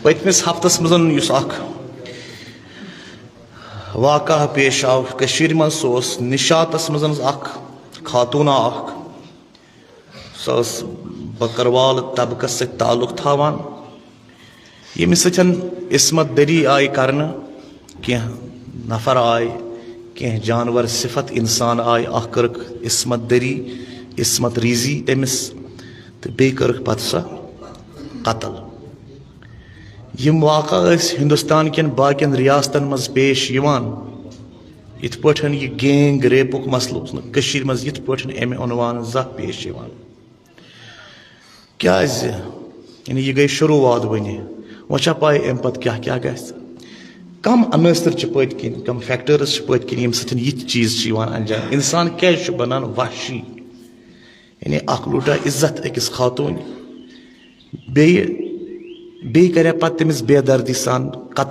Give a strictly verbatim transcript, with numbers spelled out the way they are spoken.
پٔتمِس ہفتس منٛز یُس اکھ واقعہ پیش آو کٔشیٖرِ منٛز، سُہ اوس نِشاطس منٛز اکھ خاتوٗنا اکھ۔ سۄ ٲس بکروال طبقس سۭتۍ تعلق تھاوان، ییٚمِس سۭتۍ عصمت دری آیہِ کرنہٕ۔ کینٛہہ نفر آے، کینٛہہ جانور صفت انسان آے، اکھ کٔرٕکھ عصمت دری، عصمت ریزی تٔمِس، تہٕ بیٚیہِ کٔرٕکھ پتہٕ سۄ قتل۔ یِم واقعہٕ ٲسۍ ہندوستان کٮ۪ن باقین ریاستن منٛز پیش یِوان، یِتھ پٲٹھۍ یہِ گینگ ریپُک مسلہٕ اوس نہٕ کٔشیٖرِ منٛز یِتھ پٲٹھۍ امہِ عنوان زانٛہہ پیش یِوان۔ کیازِ؟ یعنی یہِ گٔے شروٗعات وٕنہِ، وۄنۍ چھا پاے امہِ پتہٕ کیٛاہ کیٛاہ گژھِ؟ کم عناصر چھِ پٔتۍ کِنۍ، کم فیکٹرز چھِ پٔتۍ کِنۍ، ییٚمہِ سۭتۍ یِتھۍ چیٖز چھِ یِوان انجام؟ انسان کیازِ چھُ بنان وحشی؟ یعنی اکھ لوٗٹا عزت أکِس خاتوٗنہِ، بیٚیہِ بیٚیہِ کرِ پتہٕ تٔمِس بے دردی سان قتل۔